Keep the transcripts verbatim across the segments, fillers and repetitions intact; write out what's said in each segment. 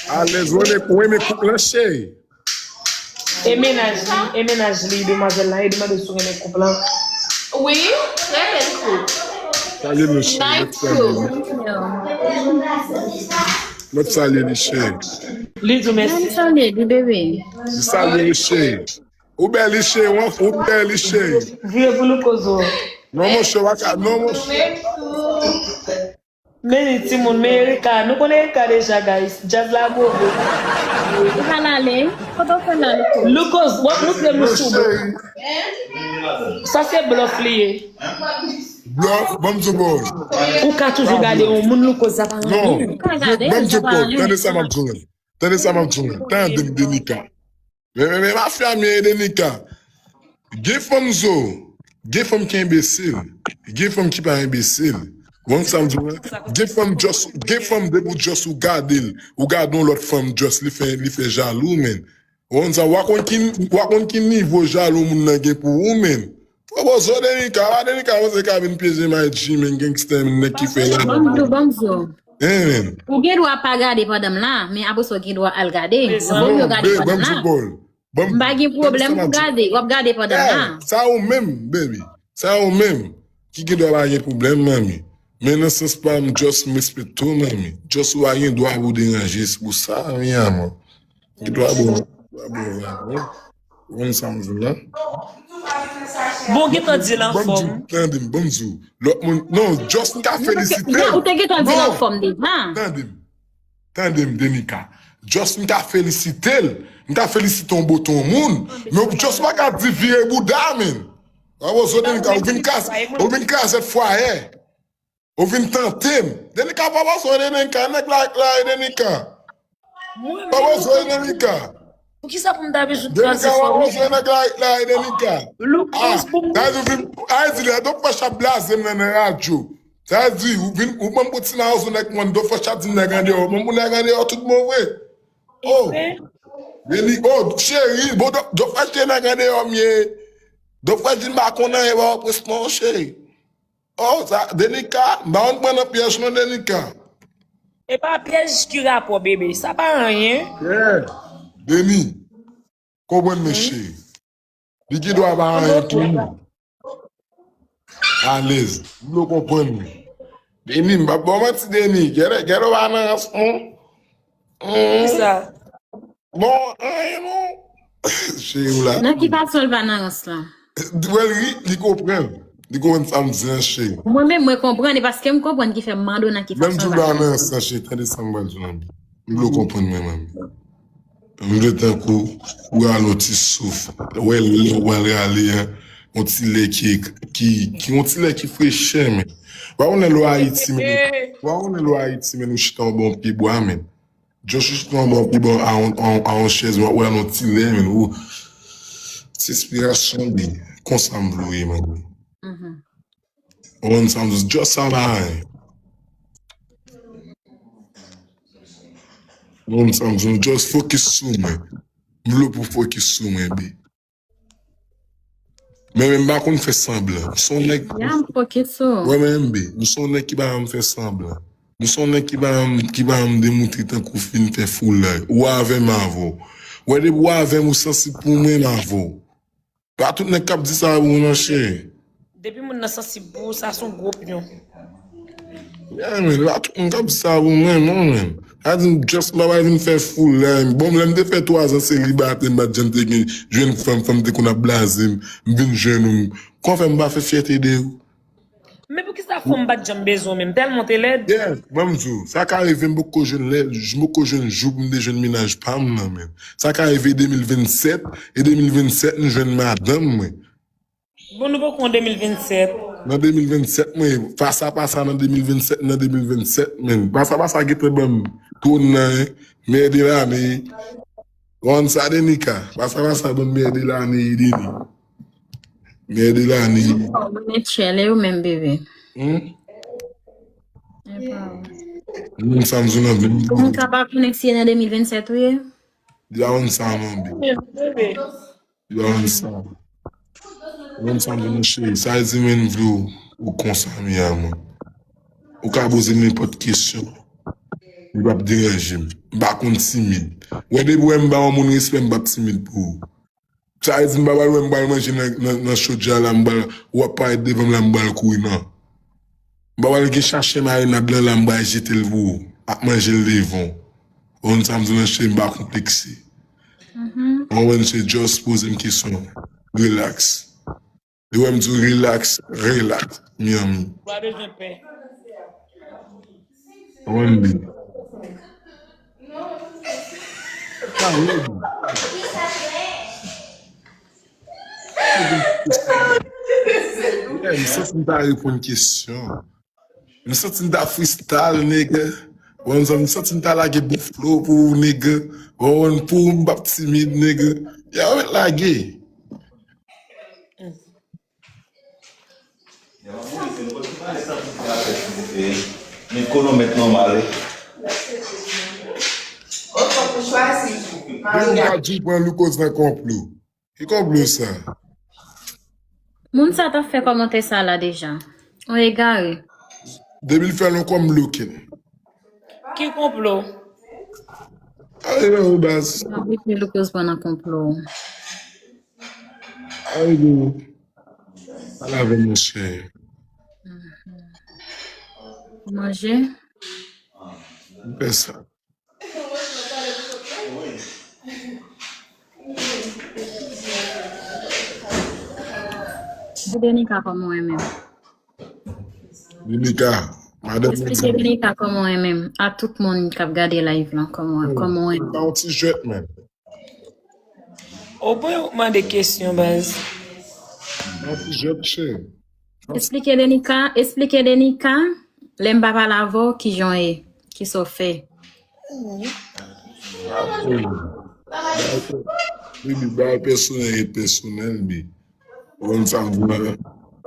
Alèz, ou renmen, ou renmen koup lan, cheri. E mennaj li, e mennaj li, demwazèl la, e demande si w renmen koup lan. Wi, trè bèl koup. Salye nou, cheri. Nice koup. Mwen salye li, cheri. Li di w mèsi. Mwen salye li, bebe. Li salye li, cheri. Ou bèl, li, cheri. Ou bèl, li, cheri. Vire pou Loukozo. Non, monchè, w pa ka, non, monchè. Men li timoun, men Erika, nou konnen Erika deja, guys. Djaz la move. Ou pa l ale? Kote w fè la, Louko? Louko, w ap moutre nou sou. Sa se blòf li ye. Blòf, ban m di w, boy. Ou ka toujou gade yon moun, Louko, sa pa anyen. Non, ban m di w, boy. Tande sa m ap di w. Tande sa m ap di w. Tande m, Denika. Men, men, men mafya m ye, Denika. Gen fanm zo, gen fanm ki enbesil, gen fanm ki pa enbesil. Ou konn sa m di w la? Gen fanm just, gen fanm depi w just ou gade l, ou gade yon lòt fanm just li fè, li fè jalou, men. Ou konn sa, w a konn ki, w a konn ki nivo jalou moun nan gen pou ou, men. Pwopoze w Denika, pa Denika panse ka vin pyeje may G, men gangsta, men nèg ki fè la. Ban m di w, ban m di w. Hein, men. Ou gen dwa pa gade pandan m la, men apre sa w gen dwa al gade. Mezanmi. Ban m yo gade pandan m la. Ban m di w, boy. M pa gen pwoblèm pou gade, w ap gade pandan m la. Sa ou menm, baby. Sa ou menm ki gen dwa pa gen pwoblèm, manmi. Men nan sans pa m, just m respekte w, manmi. Just ou pa gen dwa pou deranje, se pou sa, mi amor. Gen dwa pou, dwa pou, dwa pou. Ou konn sa m di w la? Bon, gentan di l anfòm. Tande m, ban m di w. Lòt moun, non, just m ka felisite l. Ou te gentan di l anfòm deja. Tande m. Tande m, Denika. Just m ka felisite l. M ka felisite yon boton moun. Men w just pa ka di vire bouda, men. Bravo, Denika, ou vin kase, ou vin kase fwaye. Ou vin tante m. Denika, bravo, Denika, nèg la, la, Denika. Bravo, Denika. Poukisa pou m ta bezwen kase fwaye? Denika, bravo, nèg la, la, Denika. Louko, pou m. Sa di, ou vin, a, di, lè dòk fè chap blaze m nan, nan radyo. Sa di, ou vin, ou ban m pou ti mawozo nèg mwen, dòk fè chap di m nèg andeyò, ban m pou nèg andeyò tout bon vre. Oh. Vini, oh, cheri, bon, dòk, dòk fè cheri nèg andeyò m ye. Dòk fè di m pa konn anyen, ba w pres non, cheri. Oh, sa, Denika, m pa konn pran nan pyèj non, Denika. E pa pyèj ki rapò, bebe, sa pa anyen. Yeah. Deni, konprann men cheri. Li gen dwa pa anyen pou ou. Alèz. M vle w konprann mwen. Deni, m p ap ba w manti, Deni. Gèlè, gèlè w pa nan rans, non. Kisa? Bon, anyen, non. Cheri w la. Nan ki fason l pa nan rans lan? Wè l ri, li konprann. Li konprann sa m di an, cheri. Mwen menm, mwen konprann, e paske m konprann ki fè m mande w nan ki fason l pa nan rans lan. Menm di w pa nan rans lan, cheri, tande sa m pral di w la. M vle w konprann mwen, manmi. M vle tankou ou rale yon ti souf. Wè lè ou pral rale an, yon ti lè ki, ki, ki, yon ti lè ki frechè, men. Ou pa konnen lè w Ayiti, men, ou pa konnen lè w Ayiti, men, ou chita yon bon pye bwa, men. Just ou chita yon bon pye bwa a yon, a yon, a yon chèz, ou rale yon ti lè, men, ou, ti espirasyon li, konsa m vle w ye, manmi. Ou konn sa m di, just sa la, hein. Ou konn sa m di, just focus sou mwen. M vle pou focus sou mwen, bi. Men, men m pa konn fè sanblan. M se yon nèg. Ya, m focus sou. Wè, men, bi, m se yon nèg ki pa janm fè sanblan. M se yon nèg ki pa janm, ki pa janm demontre tankou fin fè foulay. Ou avè m avè w. Wè, depi ou avè m, ou sansib pou mwen, m avè w. Pa tout nèg k ap di sa pou mwen, monchè. Depi moun nan sansib pou ou, sa se yon gwo opinyon. Yeah, man, pa tout moun k ap di sa pou mwen, non, man. Sa di m just m pa pral vin fè foulay. Bon, lè m te fè twazan selibatè, m pa t janm te gen jwenn fanm, fanm te konn ap blaze m, m vin jwenn ou. Kòman fè m pa fè fyète de ou? Men poukisa fanm pa t janm bezwen w menm? Tèlman w te lèd? Yeah, ban m di w, sa ka rive m poko jwenn lè, m poko jwenn jou pou m te jwenn mennaj pa m nan, men. Sa ka rive de mil vennsèt, e de mil vennsèt m jwenn madanm mwen. Bon, nou poko an de mil vennsèt. Nan de mil vennsèt, mwen, pasa pasa nan de mil vennsèt, nan de mil vennsèt, men. Pasa pasa gentan ban m twòn nan, hein. Mè de lane. Konn sa, Denika. Pasa pasa ban m mè de lane, Deni. Mè de lane. Mwen tchèlè ou menm, bebe. Hmm? Epa. Moun sa m di w nan vin. Moun sa pa konnen si e nan de mil vennsèt ou ye? Li pa konn sa, non, bebe. Yo, konn sa. Konn sa, monchè. Sa vle di, men, m vle w, ou konsa, mi amor. Ou ka poze m nenpòt kesyon. Li p ap deranje m. M pa konn timid. Wè, depi w wè m ba yon moun respè, m p ap timid pou ou. Sa vle di m pa pral wè m pral manje nan, nan, nan chodyè la, m pral, w ap parèt devan m la, m pral kouri, non. M pa pral gen chache marinad lan la, m pral jete l pou ou. Ak manje l devan w. Ou konn sa m di w, nan cheri, m pa konplekse. Ou konprann, se just poze m kesyon. Relax. Li wè m di w relax, relax, Miami. Ou pa bezwen pè. Ou konprann li. Sa rèd. Yeah, m santi m ta reponn kesyon. M santi m ta freestyle, nigga. Bon, m santi m ta lage bon flow pou ou, nigga. Bon, pou ou, m p ap timid, nigga. Ya, ou mèt lage. Men kono mèt nòmal, wi. Moun ka di pran Lucos nan konplo. Ki konplo sa? Moun sa t ap fè kòmantè sa la deja. On egare. Depi l fè l ankò m bloke l. Ki konplo? Ale nan ou baz. Mwen bloke Lucos pran nan konplo. Ale nan ou. Pale avè m monchè. Manje. M fè sa. Di Denika kòman w renmen m. Denika, madanm mwen di Eksplike Denika kòman w renmen m. A tout moun k ap gade live lan, kòman kòman w renmen m. Sa yon ti jwèt, man. Ou pa mande kesyon, baz. Sa yon ti jwèt, cheri. Eksplike Denika, eksplike Denika, lè m pa pale avè w, kijan w ye, kisa w fè. Baby, bagay pèsonèl e pèsonèl, bi. Ou konn sa m di la?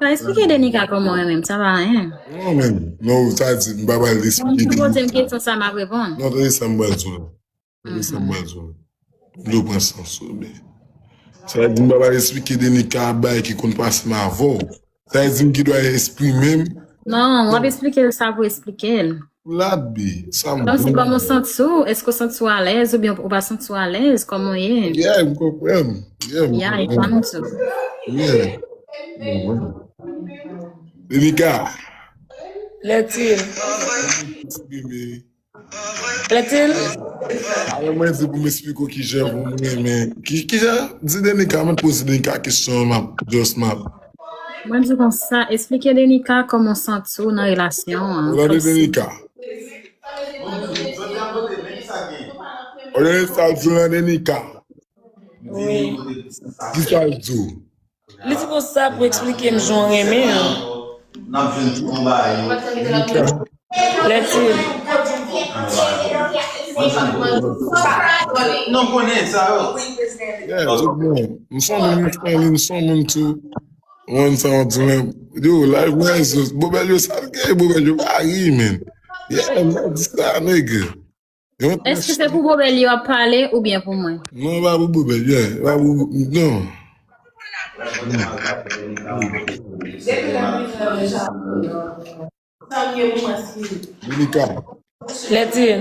Sa eksplike Denika kòman w renmen m, sa pa anyen. Non, men. Non, sa di, m pa pral Moun eksplike. ki poze m kesyon sa, m ap reponn. Non, tande sa m pral di w la. Tande sa m pral di w la. M dwe pran sans ou, men. Sa vle di m pa pral eksplike Denika bagay ki konn pase m avè w. Sa vle di m ki dwe eksprime m. Non, w ap eksplike l sa pou eksplike l. Labi, sa m Kòmsi kòman w santi w? Èske w santi w alèz oubyen ou pa santi w alèz? Kòman w ye? Yeah, m konprann. Yeah, m Ya, e konprann. pa nou tou. Yeah. Denika. Lètil. Eksprime. Lètil. Alò mwen di pou m eksplike w kijan pou m renmen. Ki, kijan? Di Denika, mwen poze Denika kesyon an, m ap, just m ap. Mwen di konsa, eksplike Denika kòman w santi w nan relasyon an. Ou tande Denika? Ou tande sa l di w lan Denika? Wi. Ki sa l di w? Li di konsa pou eksplike m jan w renmen an. Denika. Lètil. Non, konnen sa yo. Yeah, tout bon. M son moun, m son moun, m son moun tou. Mwen sa yon ti men. Yo, live mwen, bobèl yo sa l gen, bobèl yo pa ri, men. Yeah, m di sa, nèg. Èske se pou bobèl yo ap pale oubyen pou mwen? Non, pa pou bobèl, yeah. Pa pou, non. Denika. Lètil.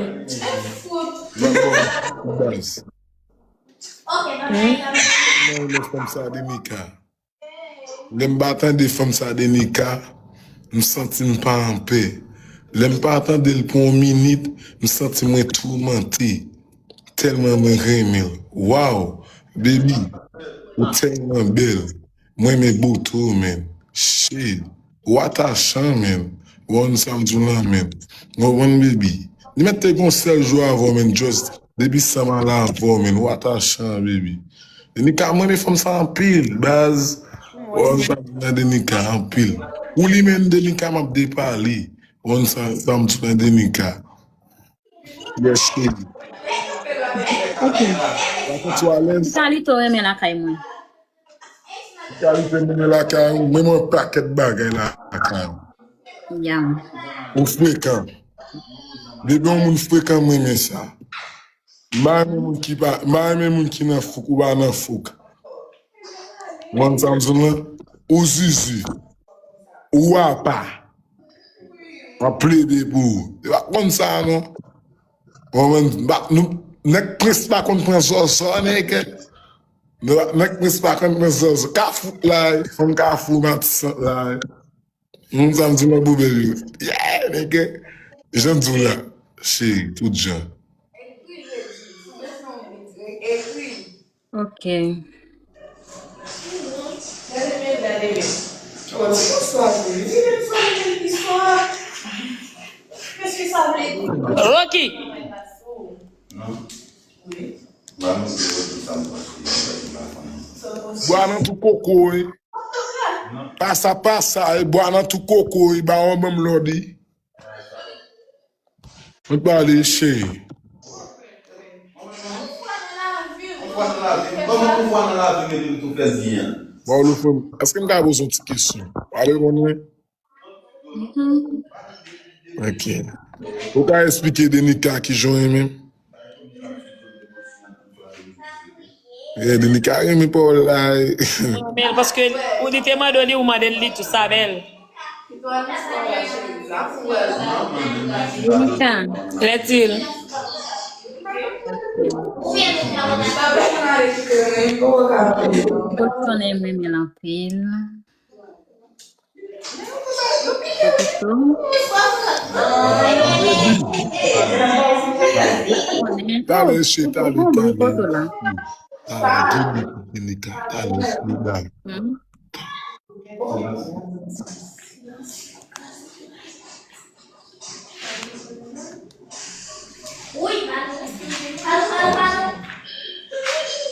Baz. Mwen renmen fanm sa Denika. Lè m pa tande fanm sa Denika, m santi m pa anpè. Lè m pa tande l pou yon minit, m santi mwen toumante. Tèlman mwen renmen l. Waw, baby, ou tèlman bèl. Mwen renmen bote w, man. Shit. Ou atachan, man. Ou konn sa m di w lan, man. Ou konprann, baby? Li mèt te gon sèl jou avè w, man. Just depi san m ale avè w, man. Ou atachan, baby. Denika, mwen renmen fanm sa anpil, baz. Ou konn sa m di w lan Denika, anpil. Ou li menm Denika, m ap depale. Ou konn sa, sa m di w lan Denika. Yes, baby. Ok. Ou santi w alèz? Ki kalite w renmen lakay mwen? Ki kalite m renmen lakay ou? Mwen, mwen pakèt bagay lakay ou. Ya. Ou frekan. Depi yon moun frekan, mwen renmen sa. M pa renmen moun ki pa, m pa renmen moun ki nan fouk, ou pa nan fouk. Ou konn sa m di w lan? Ou zuzu. Ou apa. M ap plede pou ou. Yo pa konn sa, non. Bon, mwen, ba, nou, nèg Prens pa konn pran zòzò, nèg. Nèg Prens pa konn pran zòzò. Kafou la, fanm Kafou, Matisant la. Moun sa m di mwen pou bèl yo. Yeah, nèg. Jan di w la, cheri, tout jan. Ok. Rocky! Bwa nan tou koko, wi. Pasa, pasa, e bwa nan tou koko, wi. Bawon ban m lòd, wi. Mwen pale, cheri. Ba w lo fè m. Èske m ka poze yon ti kesyon? Pale konn mwen. Ok. Ou ka eksplike Denika kijan w renmen m? Eh, Denika renmen pawòl la. Renmen l paske ou li te mande w li, ou mande l li tou, sa bèl. Denika. Lètil. Kot konnen m renmen l anpil. Talè, cheri, talè, talè. Talè, Denika, talè, cheri, talè.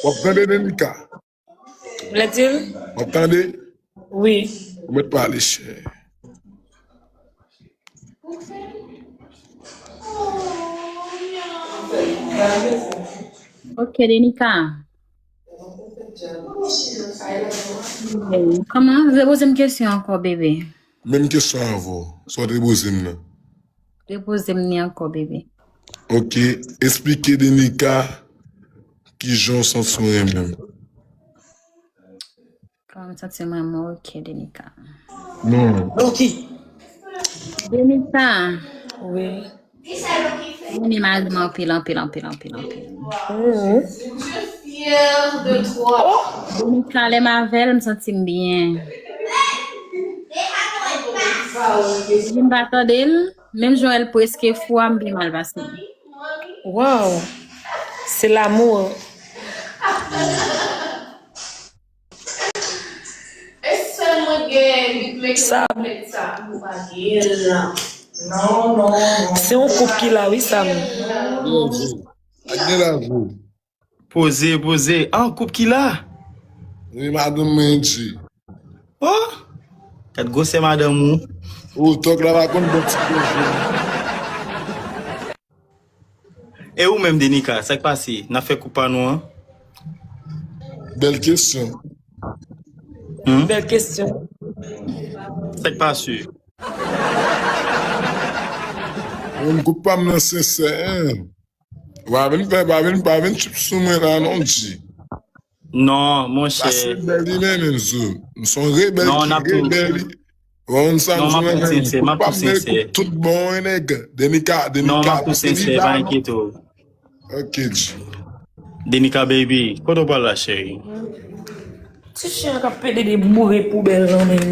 W ap tande, Denika? Lètil? W ap tande? Wi. Ou mèt pale, chè. Ok, Denika. Kòman? Repoze m kesyon ankò, bebe. Menm kesyon avè w. Sa w te poze m nan. Repoze m li ankò, bebe. Ok. Eksplike Denika kijan w santi w renmen m. Kòman m santi m renmen w, ok, Denika. Non. Ok. Denika. Wi. Mwen renmen madanm mwen anpil, anpil, anpil, anpil, anpil. Denika, lè m avè l, m santi m byen. Si m pa tande l, menm jan l preske fou a, m pi mal pase l. Wow. Se l'amour. E sèl mwen gen ritme ki Sa- konplèt sa pou pa gen l. Non, non, non. Se yon koup ki la, wi, Sam. Ak gen la vre. Poze, poze. Ah, koup ki la. Wi, madanm mwen di. Oh! Gad gwosè madanm ou. Ou tòk la pa konn bon ti koze. E ou menm, Denika, sa k pase? N ap fè koup pa nou an? Bèl kesyon. Hmm? Bèl kesyon. Sa k pase? Menm koup pa m nan sensè, en. Pa vin fè, pa vin, pa vin tchip sou mwen la, non, di. Non, monchè. Pase bèl li menm, menm zo. M son rebèl Non, ki n ap tou- rebèl. Bon, sa Non, m ap m tou sensè, m ap tou sensè. Tout bon, en nèg. Denika, Non, m Denika, ap tou sensè, Denika, pa non. enkyete w. Ok, di. Denika baby, kote w pral la, cheri? Ti chen an k ap pede de boure poubèl nan men l.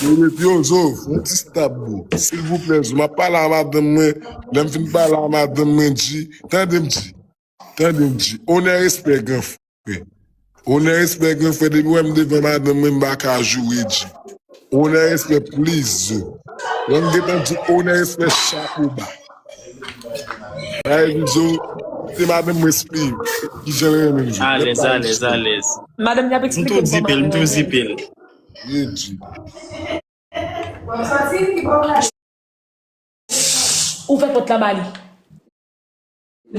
Yo, yo, Zo, yon ti stop, bro. Silvouplè, Zo, m ap pale a madanm mwen. Lè m fin pale a madanm mwen, di, tande m di. Tande m di. Onè, respè, gran frè. Onè, respè, gran frè. Depi w wè m devan madanm mwen, m pa ka joure, di. Onè, respè, please, Zo. Lè m gentan di onè, respè, chapo ba. Ay, Zo, se madanm mwen, esplike kijan l renmen m, Zo. Alèz, alèz, alèz. Madanm li ap M eksplike tou m zipe l, m tou zipe l. Ye di. Ouvè pòt la ba li.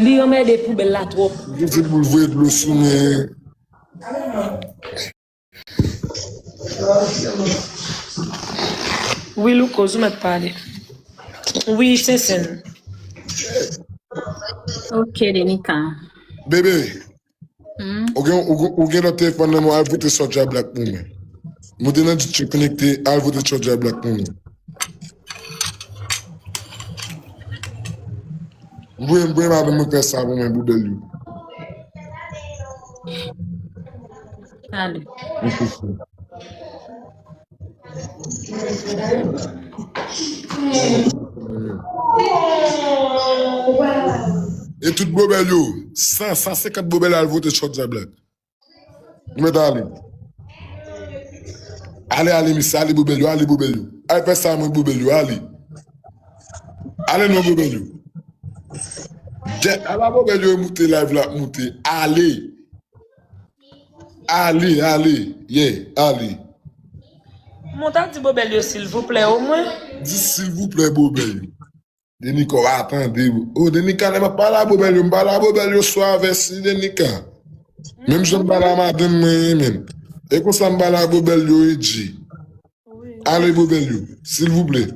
Li anmède poubèl la twòp. Li se pou l voye dlo sou mwen. Wi, Louko, ou mèt pale. Wi, Sensen. Ok, Denika. Bebe, Hmm? ou gen, ou, ou gen lòt telefòn nan men w, al vote Soulja Black pou mwen. Mwen te nan di konekte, al vote Soulja Black pou mwen. Voye, voye madanm mwen fè sa pou mwen, boubèl yo. Ale. E tout boubèl yo, san, san senkant boubèl al vote Chòt Zay Blak. Nou mèt ale. Ale, ale, mesye, ale, boubèl yo, ale, boubèl yo. Al fè sa, mwen, boubèl yo, ale. Ale, non, boubèl yo. Dèt, ala, boubèl yo, moute, live la, moute. Ale. Ale, ale, yeah, ale. Mwen ta di boubèl yo, silvouplè, omwen. Di, silvouplè, boubèl yo. Denika, w a tande. O, Denika, lè m ap pale a boubèl yo, m pale a boubèl yo swa vèsi Denika. Menm jan m pale a madanm mwen, menm. E konsa m pale a boubèl yo, e G. Ale, boubèl yo, silvouplè.